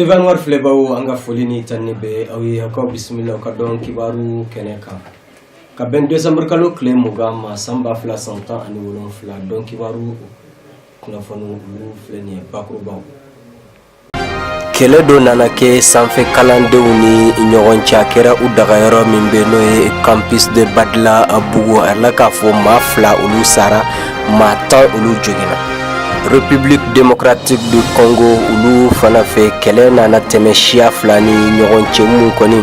TV Anwar filɛbaw, an ka foli ni tanuni bɛ aw ye. Aw ka bisimila aw ka dɔn kibaru kɛnɛ kan ka bɛn décembre kalo tile 20 ma, san 2017. Dɔn kibaru kunnafoni, olu filɛ nin ye bakurubaw. Kɛlɛ dɔ nana kɛ sanfɛ kalandenw ni ɲɔgɔn cɛ. A kɛra u dagayɔrɔ min bɛ, n'o ye campus de Badalabugu. A la k'a fɔ maa 2 olu sara, maa 10 olu joginna. République démocratique du Congo, olu fana fɛ, kɛlɛ nana tɛmɛ siya 2 ni ɲɔgɔn cɛ mun kɔni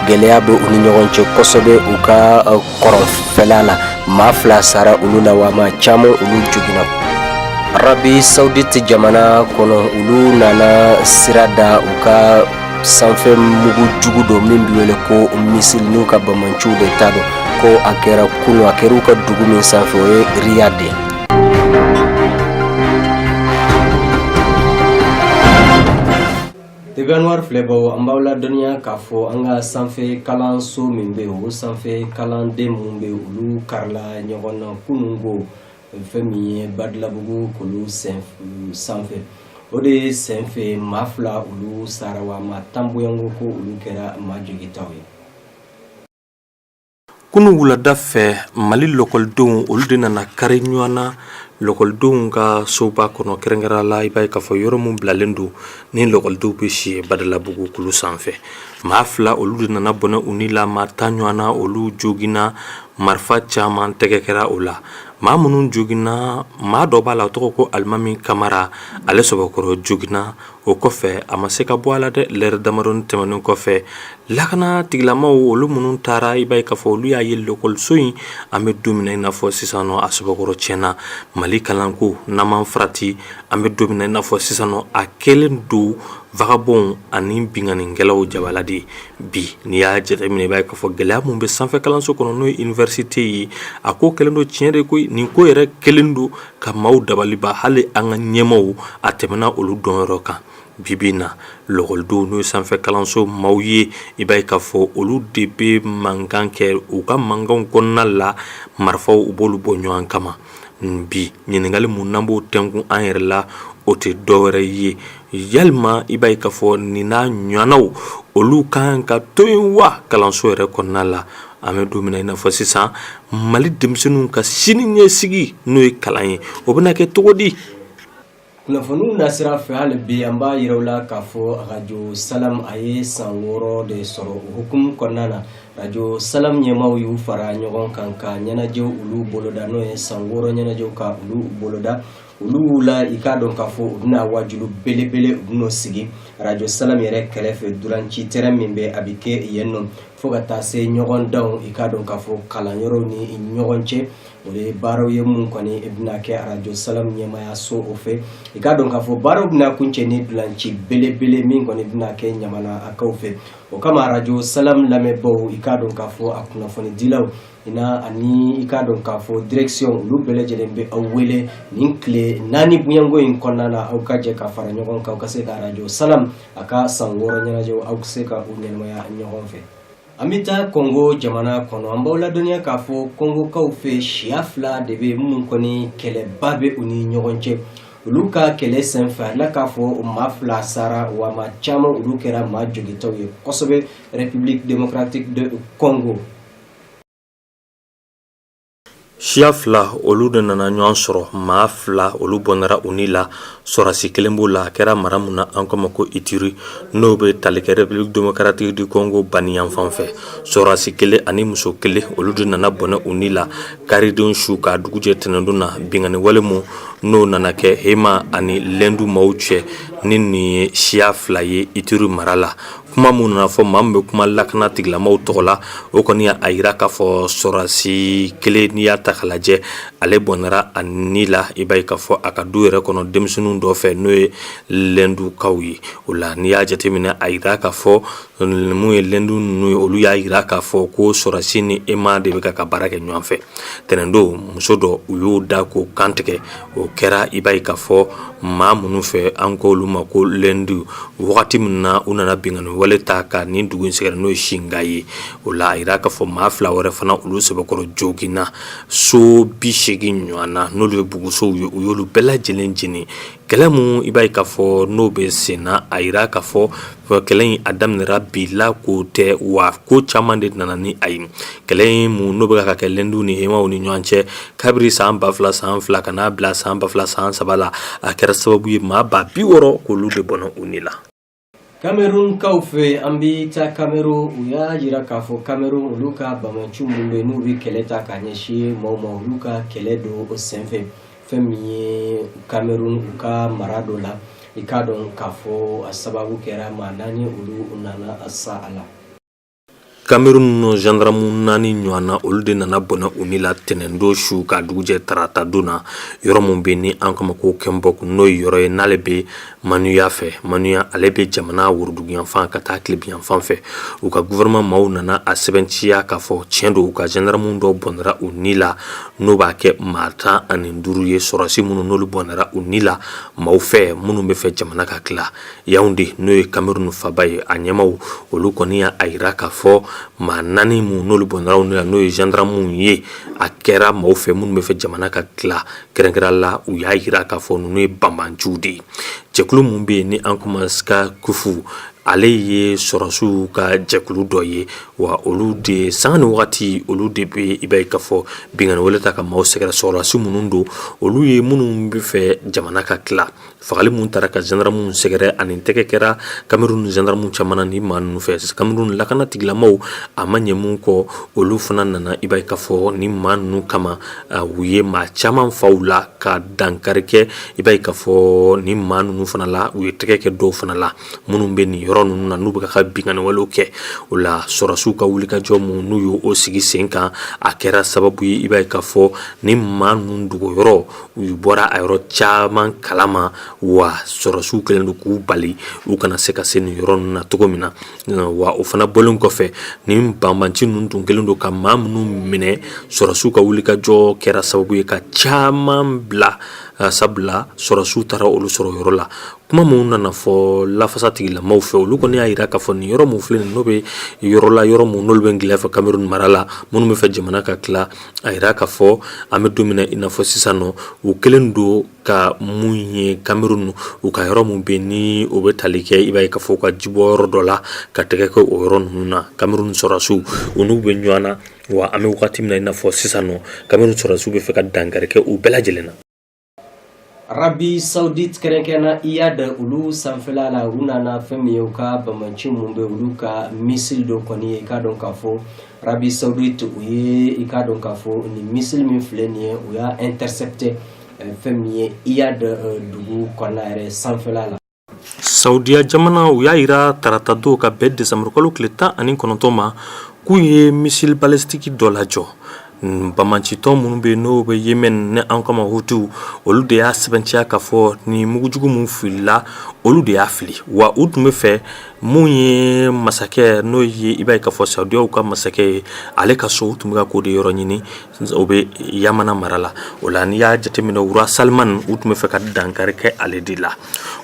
gɛlɛya bɛ u ni ɲɔgɔn cɛ kosɛbɛ u ka kɔrɔnfɛla la. Maa 2 sara olu la, wa maa caman olu joginna. Arabie Saoudite jamana kɔnɔ, olu nana sira da u ka sanfɛ mugu jugu dɔ min bɛ wele ko missile, n'u ka bamanciw de ta don, ko a kɛra kunu. A kɛra u ka dugu min sanfɛ, o ye Riyad ye. TV Anwar filɛbaw, an b'aw ladɔnniya k'a fɔ an ka sanfɛ kalanso min bɛ yen, o sanfɛ kalanden minnu bɛ yen, olu karila ɲɔgɔn na kunun ko fɛn min ye Badalabugu kulu sanfɛ. O de senfɛ, maa 2 olu sara, wa maa 10 bɔɲɔgɔnko ko olu kɛra maa jogitaw ye. Kunun wulada fɛ, Mali lɔkɔlidenw olu de nana kari ɲɔgɔn na lɔkɔlidenw ka soba kɔnɔ, kɛrɛnkɛrɛn la i b'a ye k'a fɔ yɔrɔ min bilalen don ni lɔkɔlidenw bɛ si Badalabugu kulu sanfɛ. Maa 2 olu de nana bɔnɛ u ni la, maa 10 ɲɔgɔn na olu joginna, marifa caman tɛgɛ kɛra o la. Maa minnu joginna, maa dɔ b'a la, o tɔgɔ ko Alimami Kamara, ale sɛbɛkɔrɔ joginna. O kɔfɛ, a ma se ka bɔ a la dɛ. Lɛrɛ damadɔni tɛmɛnen kɔfɛ, lakana tigilamaw olu minnu taara, i b'a ye k'a fɔ olu y'a ye lɔkɔliso in, an bɛ don min na i n'a fɔ sisan nɔ, a sɛbɛkɔrɔ tiɲɛna. Mali kalanko, n'an m'an farati, an bɛ don min na i n'a fɔ sisan nɔ, a kɛlen don vagabɔnw ani binkannikɛlaw jabala de ye bi. N'i y'a jateminɛ, i b'a ye k'a fɔ gɛlɛya mun bɛ sanfɛ kalanso kɔnɔ, n'o ye université ye, a ko kɛlen don tiɲɛ de koyi. Nin ko yɛrɛ kɛlen don ka maaw dabaliban, hali an ka ɲɛmaaw, a tɛmɛna olu dɔnyɔrɔ kan. Bi bi na, lɔkɔlidenw, n'o ye sanfɛ kalanso maaw ye, i b'a ye k'a fɔ olu de bɛ mankan kɛ. U ka mankanw kɔnɔna la, marifaw u b'olu bɔ ɲɔgɔn kama. Bi ɲininkali mun n'an b'o tɛnkun an yɛrɛ la, o tɛ dɔwɛrɛ ye: yalima i b'a ye k'a fɔ nin n'a ɲɔgɔnnaw olu kan ka to yen wa kalanso yɛrɛ kɔnɔna la? An bɛ don min na i n'a fɔ sisan, Mali denmisɛnninw ka sini ɲɛsigi, n'o ye kalan ye, o bɛna kɛ cogo di? Kunnafoniw nasira fɛ, hali bi an b'a yira la k'a fɔ Arajo Salam a ye san 6 de sɔrɔ. O hukumu kɔnɔna na, Arajo Salam ɲɛmaaw y'u fara ɲɔgɔn kan ka ɲɛnajɛw olu boloda, n'o ye san 6 ɲɛnajɛw ka olu boloda. Olu la, i k'a dɔn k'a fɔ u bɛna wajulu belebele, u bɛn'o sigi Arajo Salam yɛrɛ kɛrɛfɛ, ntolanci terrain min bɛ, a bɛ kɛ yen nɔ, fo ka taa se ɲɔgɔndanw, i k'a dɔn k'a fɔ kalanyɔrɔw ni ɲɔgɔn cɛ. O ye baaraw ye mun kɔni bɛna kɛ Arajo Salam ɲɛmaayaso o fɛ. I k'a dɔn k'a fɔ baaraw bɛna kuncɛ ni ntolanci belebele min kɔni bɛna kɛ Ɲamana akaw fɛ. O kama, Arajo Salam lamɛnbaw, i k'a dɔn k'a fɔ a kunnafonidilaw ina ani i k'a dɔn k'a fɔ direction, olu bɛɛ lajɛlen bɛ aw wele nin tile 4 bonyanko in kɔnɔna na, aw ka jɛ ka fara ɲɔgɔn kan, aw ka se ka Arajo Salam a ka san 6 ɲɛnajɛw, aw ka se ka u ɲɛnamaya ɲɔgɔn fɛ. An bɛ taa Kɔngo jamana kɔnɔ. An b'aw ladɔnniya k'a fɔ Kɔngokaw fɛ, siya 2 de bɛ minnu kɔni kɛlɛba bɛ u ni ɲɔgɔn cɛ. Olu ka kɛlɛ senfɛ, a la k'a fɔ maa 2 sara, wa maa caman olu kɛra maa jogitaw ye kosɛbɛ, République démocratique de Congo. Siya 2 olu de nana ɲɔgɔn sɔrɔ, maa 2 olu bɔnɛra u ni la, sɔrɔdasi kelen b'o la. A kɛra mara mun na, an k'a ma ko Ituri, n'o bɛ tali kɛ République démocratique du Congo baniyan fan fɛ. Sɔrɔdasi kelen ani muso kelen, olu de nana bɔnɛ u ni la karidon su k'a dugujɛ tɛnɛndon na, binkanni wale mun n'o nana kɛ Hema ani Lendu maaw cɛ, ni nin ye siya 2 ye Ituri mara la. Kuma mun nana fɔ, maa min bɛ kuma lakana tigilamaw tɔgɔ la, o kɔni y'a yira k'a fɔ sɔrɔdasi kelen, n'i y'a ta k'a lajɛ, ale bɔnɛra a ni la, i b'a ye k'a fɔ a ka du yɛrɛ kɔnɔ, denmisɛnninw dɔ fɛ, n'o ye Lɛndukaw ye. O la, n'i y'a jateminɛ, a yira k'a fɔ mun ye Lɛndu ninnu ye, olu y'a yira k'a fɔ ko sɔrɔdasi ni Hema de bɛ ka baara kɛ ɲɔgɔn fɛ. Tɛnɛndon, muso dɔ, u y'o da k'o kantigɛ. O kɛra, i b'a ye k'a fɔ maa minnu fɛ, an ko olu ma ko Lɛndu, wagati min na u nana binkanni wale wale ta ka nin dugu in sɛgɛrɛ, n'o ye Singa ye. O la, a yira k'a fɔ maa 2 wɛrɛ fana, olu sɛbɛkɔrɔ joginna. So 80 ɲɔgɔn na, n'olu ye bugusow ye, u y'olu bɛɛ lajɛlen jeni. Kɛlɛ mun i b'a ye k'a fɔ n'o bɛ sen na, a yira k'a fɔ kɛlɛ in a daminɛra bi la ko tɛ, wa ko caman de nana ni a ye. Kɛlɛ in mun n'o bɛ ka kɛ Lendu ni Hemaw ni ɲɔgɔn cɛ kabiri san 2000 san 2 ka n'a bila san 2000 san 3 la, a kɛra sababu ye maa 60 000 k'olu de bɔnɛ u ni la. Camerounkaw fɛ, an bɛ taa Cameroun. U y'a jira k'a fɔ Cameroun, olu ka banbaanci minnu bɛ yen, n'u bɛ kɛlɛ ta ka ɲɛsin maaw ma, olu ka kɛlɛ don o senfɛ, fɛn min ye Cameroun, u ka mara dɔ la, i k'a dɔn k'a fɔ a sababu kɛra maa 4, olu nana sa a la. Cameroun, gendarme 4 ɲɔgɔn na, olu de nana bɔnɛ u ni la tɛnɛndon su ka dugujɛ tarata don na, yɔrɔ min bɛ ni an kama ko Kembok, n'o ye yɔrɔ ye n'ale bɛ Manuya fɛ. Manuya, ale bɛ jamana woroduguyanfan ka taa tilebiyanfan fɛ. U ka gouvernement maaw nana a sɛbɛntiya k'a fɔ tiɲɛ don, u ka gendarme dɔw bɔnɛra u ni la, n'o b'a kɛ maa 15 ye. Sɔrɔsi minnu n'olu bɔnɛra u ni la maaw fɛ minnu bɛ fɛ jamana ka tila, Yaoundé, n'o ye Cameroun faba ye, a ɲɛmaw, olu kɔni y'a yira k'a fɔ maa 4 mun n'olu bɔnɛra u ni la, n'o ye gendarmew ye, a kɛra maaw fɛ minnu bɛ fɛ jamana ka tila. Kɛrɛnkɛrɛn la, u y'a yira k'a fɔ ninnu ye banbanciw de ye. Jɛkulu mun bɛ yen ni an kuma SCACUF, ale ye sɔrɔsiw ka jɛkulu dɔ ye, wa olu de sanga ni wagati, olu de bɛ i b'a ye k'a fɔ binkanni wale ta ka maaw sɛgɛrɛ. Sɔrɔdasi minnu don, olu ye minnu bɛ fɛ jamana ka tila. Fagali mun taara ka gendarmew sɛgɛrɛ ani tɛgɛ kɛra Cameroun gendarme caman na ni maa ninnu fɛ. Cameroun lakana tigilamaw, a ma ɲɛ mun kɔ, olu fana nana i b'a ye k'a fɔ ni maa ninnu kama, u ye maa caman faw la ka dankari kɛ. I b'a ye k'a fɔ ni maa ninnu fana la, u ye tɛgɛ kɛ dɔw fana la minnu bɛ nin yɔrɔ ninnu na, n'u bɛ ka binkanni walew kɛ. O la, sɔrɔsiw ka wulikajɔ mun n'u y'o sigi sen kan, a kɛra sababu ye i b'a ye k'a fɔ ni maa ninnu dogo yɔrɔ, u bɔra a yɔrɔ caman kalama, wa sɔrɔsiw kɛlen don k'u bali u kana se ka se nin yɔrɔ ninnu na cogo min na. Wa o fana bɔlen kɔfɛ, nin banbanci ninnu tun kɛlen don ka maa minnu minɛ, sɔrɔsiw ka wulikajɔ kɛra sababu ye ka caman bila, sabula sɔrɔsiw taara olu sɔrɔ yɔrɔ la. Kuma minnu nana fɔ lafasa tigilamaw fɛ, olu kɔni y'a jira k'a fɔ nin yɔrɔ mun filɛ nin, n'o bɛ yɔrɔ la, yɔrɔ mun n'olu bɛ gɛlɛya fɛ Cameroun mara la, minnu bɛ fɛ jamana ka tila, a jira k'a fɔ an bɛ don min na i n'a fɔ sisan nɔ, u kɛlen don ka mun ye Cameroun, u ka yɔrɔ mun bɛ ni o bɛ tali kɛ, i b'a ye k'a fɔ u ka jibɔ yɔrɔ dɔ la, ka tɛgɛ kɛ o yɔrɔ ninnu na. Cameroun sɔrɔsiw, u n'u bɛ ɲɔgɔn na, wa an bɛ wagati min na i n'a fɔ sisan nɔ, Cameroun sɔrɔsiw bɛ fɛ ka dankari kɛ u bɛɛ lajɛlen na. Arabie Saoudite, kɛrɛnkɛrɛnna Iyad, olu sanfɛla la, u nana fɛn min ye, u ka banbanci mun bɛ, olu ka missile dɔ kɔni ye. I k'a dɔn k'a fɔ Arabie Saoudite, u ye, i k'a dɔn k'a fɔ nin missile min filɛ nin ye, u y'a intercepté fɛn min ye Iyad dugu kɔnɔna yɛrɛ sanfɛla la. Saudiya jamana, u y'a yira tarata don ka bɛn desanburukalo tile 19 ma, k'u ye missile balistique dɔ lajɔ. Banbancitɔn minnu bɛ n'o bɛ Yemen, ni an kama Hutiw, olu de y'a sɛbɛntiya k'a fɔ ni mugujugu min filila, olu de y'a fili, wa u tun bɛ fɛ mun ye masakɛ, n'o ye i b'a ye k'a fɔ Saudiyaw ka masakɛ ye, ale ka so, u tun bɛ ka k'o de yɔrɔ ɲini, o bɛ Yamana mara la. O la, n'i y'a jateminɛ, roi Salman, u tun bɛ fɛ ka dankari kɛ ale de la.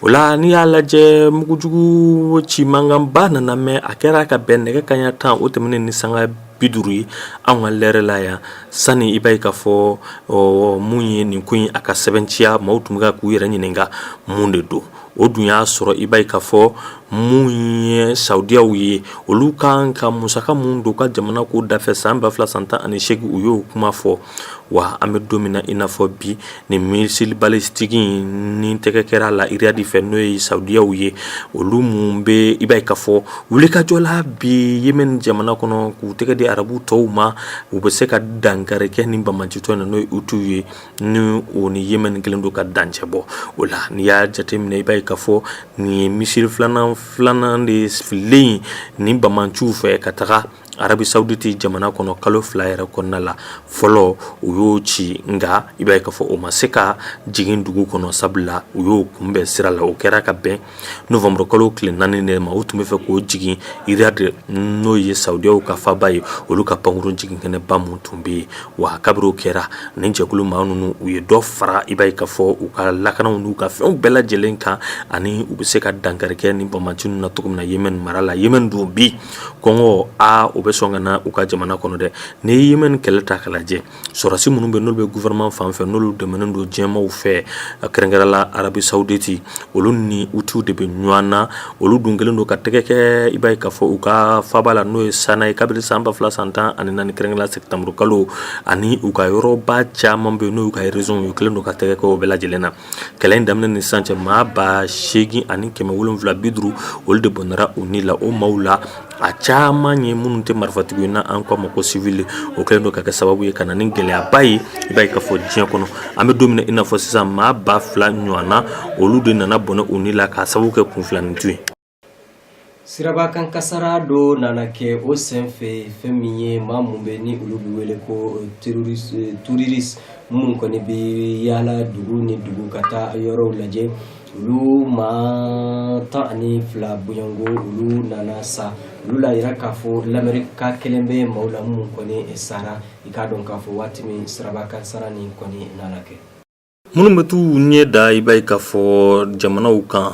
O la, n'i y'a lajɛ, mugujugu ci mankanba nana mɛn. A kɛra ka bɛn nɛgɛ kaɲa 10 o tɛmɛnen ni sanga 50 ye anw ka lɛrɛ la yan. Sani i b'a ye k'a fɔ mun ye nin ko in a ka sɛbɛntiya, maaw tun bɛ ka k'u yɛrɛ ɲininka mun de don. O dun y'a sɔrɔ i b'a ye k'a fɔ mun ye Saudiyaw ye, olu kan ka musaka mun don ka jamana ko dafɛ san 2018, u y'o kuma fɔ. Wa an bɛ don min na i n'a fɔ bi, nin missile balistique in ni tɛgɛ kɛra la Riyad fɛ, n'o ye Saudiyaw ye, olu mun bɛ i b'a ye k'a fɔ wulikajɔ la bi Yemen jamana kɔnɔ, k'u tɛgɛ di arabu tɔw ma, u bɛ se ka dankari kɛ ni banbaancitɔn na, n'o ye Hutiw ye, ni o ni Yemen kɛlen don ka dancɛ bɔ. O la, n'i y'a jateminɛ, i b'a ye k'a fɔ nin ye missile filanan de fililen nin banbaanciw fɛ ka taga Arabi Saoudite jamana kɔnɔ kalo 2 yɛrɛ kɔnɔna la fɔlɔ, u y'o ci, nka i b'a ye k'a fɔ o ma se ka jigin dugu kɔnɔ, sabula u y'o kunbɛn sira la. O kɛra ka bɛn novembre kalo tile 4 de ma. U tun bɛ fɛ k'o jigin Riyad, n'o ye Saudiyaw ka faba ye, olu ka pankurun jigin kɛnɛba mun tun bɛ yen. Wa kabiri o kɛra, nin jɛkulu maa ninnu, u ye dɔ fara i b'a ye k'a fɔ u ka lakanaw n'u ka fɛnw bɛɛ lajɛlen kan, ani u bɛ se ka dankari kɛ ni banbaanci ninnu na cogo min na Yemen mara la. Yemen dun bi kɔngɔ a o bɛ sɔn ka na u ka jamana kɔnɔ dɛ. N'i ye Yemen kɛlɛ ta k'a lajɛ, sɔrɔdasi minnu bɛ, n'olu bɛ gouvernement fan fɛ, n'olu dɛmɛnen don diɲɛmaaw fɛ, kɛrɛnkɛrɛn la Arabi Saoudite, olu ni Houthi de bɛ ɲɔgɔn na. Olu dun kɛlen don ka tɛgɛ kɛ i b'a ye k'a fɔ u ka faba la, n'o ye Sana ye, kabini san 2014, kɛrɛnkɛrɛn la septembre kalo, ani u ka yɔrɔba caman bɛ yen, n'o y'u ka région ye, u kɛlen don ka tɛgɛ kɛ o bɛɛ lajɛlen na. Kɛlɛ in daminɛ ni sisan cɛ, maa 8750, olu de bɔnɛra u ni la. O maaw la, a caman ye minnu tɛ marifatigiw ye, na an k'a ma ko civil. O kɛlen don ka kɛ sababu ye ka na ni gɛlɛyaba ye i b'a ye k'a fɔ diɲɛ kɔnɔ. An bɛ don min na i n'a fɔ sisan, maa 2000 ɲɔgɔn na, olu de nana bɔnɛ u ni la k'a sababu kɛ kunfilanintu ye. Sirabakan kasara dɔ nana kɛ o senfɛ, fɛn min ye maa mun bɛ ni olu bɛ wele ko touriste, minnu kɔni bɛ yaala dugu ni dugu ka taa yɔrɔw lajɛ, olu maa 12 bɔɲɔgɔnko, olu nana sa. Olu la yira k'a fɔ Lamɛrika kelen bɛ maaw la minnu kɔni sara. I k'a dɔn k'a fɔ waati min siraba kasara nin kɔni nana kɛ. Minnu bɛ t'u ɲɛ da i b'a ye k'a fɔ jamanaw kan,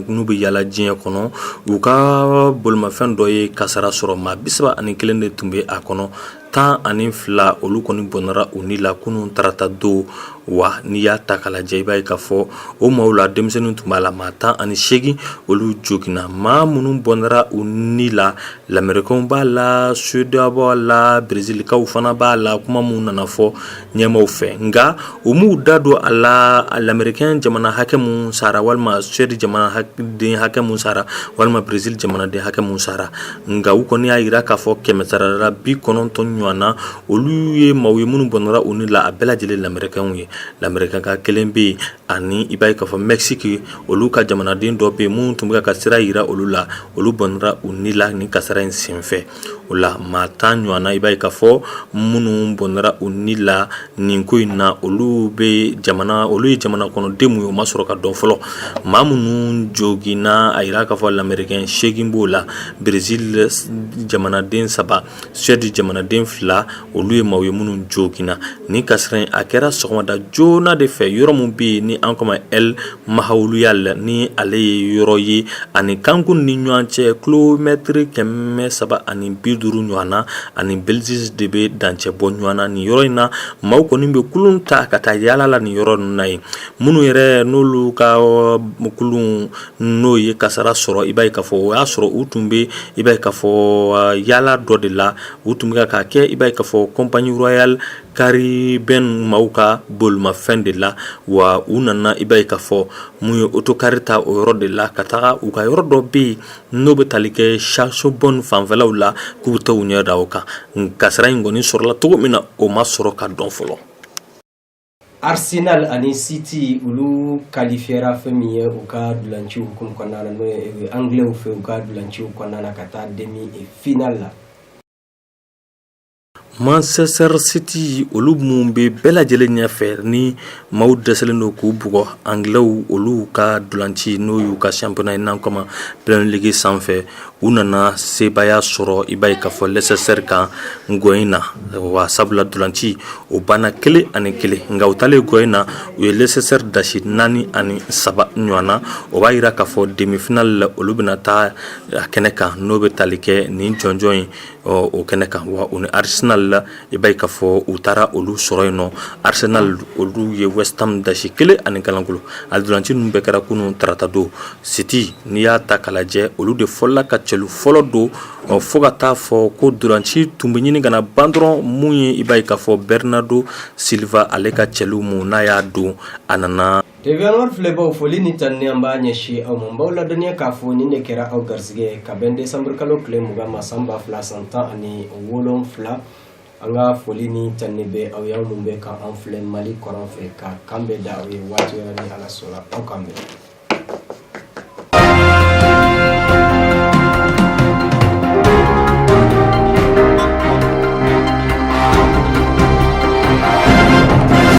n'u bɛ yaala diɲɛ kɔnɔ, u ka bolimafɛn dɔ ye kasara sɔrɔ. Maa 31 de tun bɛ a kɔnɔ, 12 olu kɔni bɔnɛra u ni la kunun tarata don. Wa n'i y'a ta k'a lajɛ, i b'a ye k'a fɔ o maaw la, denmisɛnnin tun b'a la, maa 18 olu joginna. Maa minnu bɔnɛra u ni la, Lamɛrikɛnw b'a la, Suédois b'a la, Brezilikaw fana b'a la. Kuma minnu nana fɔ ɲɛmaaw fɛ, nka u m'u da don a la, Lamɛrikɛn jamana hakɛ mun sara, walima Suède jamanaden hakɛ mun sara, walima Brésil jamanaden hakɛ mun sara. Nka u kɔni y'a jira k'a fɔ kɛmɛ sarala 90 ɲɔgɔn na, olu ye maaw ye minnu bɔnɛra u ni la. A bɛɛ lajɛlen Lamɛrikɛnw ye. Lamɛrikɛn ka kelen bɛ yen, ani i b'a ye k'a fɔ Mexique, olu ka jamanaden dɔ bɛ yen minnu tun bɛ ka sira jira olu la, olu bɔnɛra u ni la nin kasara in senfɛ. O la, maa 10 ɲɔgɔn na, i b'a ye k'a fɔ minnu bɔnɛra u ni la nin ko in na, olu bɛ jamana, olu ye jamana kɔnɔden mun ye, o ma sɔrɔ ka dɔn fɔlɔ. Maa minnu joginna, a jira k'a fɔ Lamɛrikɛn 8 b'o la, Brésil jamanaden 3, Suède jamanaden 2, olu ye maaw ye minnu joginna. Nin kasara in, a kɛra sɔgɔmada joona de fɛ, yɔrɔ min bɛ yen ni an k'a ma El Mahauluyal, ni ale ye yɔrɔ ye ani Cancun ni ɲɔgɔn cɛ, kilomɛtiri 350 ɲɔgɔn na, ani Belize de bɛ dancɛ bɔ ɲɔgɔn na nin yɔrɔ in na. Maaw kɔni bɛ kulun ta ka taa yaala la nin yɔrɔ ninnu na yen. Minnu yɛrɛ n'olu ka kulun n'o ye kasara sɔrɔ, i b'a ye k'a fɔ o y'a sɔrɔ u tun bɛ i b'a ye k'a fɔ yaala dɔ de la. U tun bɛ k'a kɛ i b'a ye k'a fɔ Compagnie Royal Caribbean maaw ka bolimafɛn de la. Wa u nana i b'a ye k'a fɔ mun ye autocar ta o yɔrɔ de la ka taga u ka yɔrɔ dɔ bɛ yen, n'o bɛ tali kɛ Chassobon fanfɛlaw la, k'u bɛ taa u ɲɛ da o kan. Kasara in kɔni sɔrɔla cogo min na, o ma sɔrɔ ka dɔn fɔlɔ. Arsenal ani City, olu qualifiera fɛn min ye u ka dulanciw hukumu kɔnɔna na, n'o ye anglais fɛ, u ka dulanciw kɔnɔna na ka taa demi finale la. Manchester City, olu mun bɛ bɛɛ lajɛlen ɲɛfɛ, ni maaw dɛsɛlen don k'u bugɔ anglais olu ka dulanci, n'o y'u ka championnat ye n'an kama Premier League sanfɛ, u nana sebaaya sɔrɔ i b'a ye k'a fɔ Leicester kan gɔn in na. Wa sabula dulanci o banna 1-1, nka u taalen gɔn in na, u ye Leicester dasi 4-3 ɲɔgɔn na. O b'a jira k'a fɔ demi-finale la, olu bɛna taa a kɛnɛ kan, n'o bɛ tali kɛ nin jɔnjɔn ye o kɛnɛ kan. Wa u ni Arsenal la, i b'a ye k'a fɔ u taara olu sɔrɔ yen nɔ. Arsenal, olu ye West Ham dasi 1-0. A dulanci ninnu bɛɛ kɛra kunun tarata don. City, n'i y'a ta k'a lajɛ, olu de fɔlɔla ka cɛlu fɔlɔ don, fo ka taa fɔ ko dulanci tun bɛ ɲini ka na ban dɔrɔn. Mun ye i b'a ye k'a fɔ Bernardo Silva, ale ka cɛlu mun n'a y'a don, a nana. TV Anwar filɛbaw, foli ni tanuni an b'a ɲɛsin aw ma. N b'aw ladɔnniya k'a fɔ nin de kɛra aw garisɛgɛ ka bɛn décembre kalo tile 20 ma, san 2017. An ka foli ni tanuni bɛ aw ye, aw mun bɛ ka an filɛ Mali kɔrɔn fɛ. Ka kan bɛ da aw ye waati wɛrɛ ni Ala sɔnna. Aw k'an bɛn.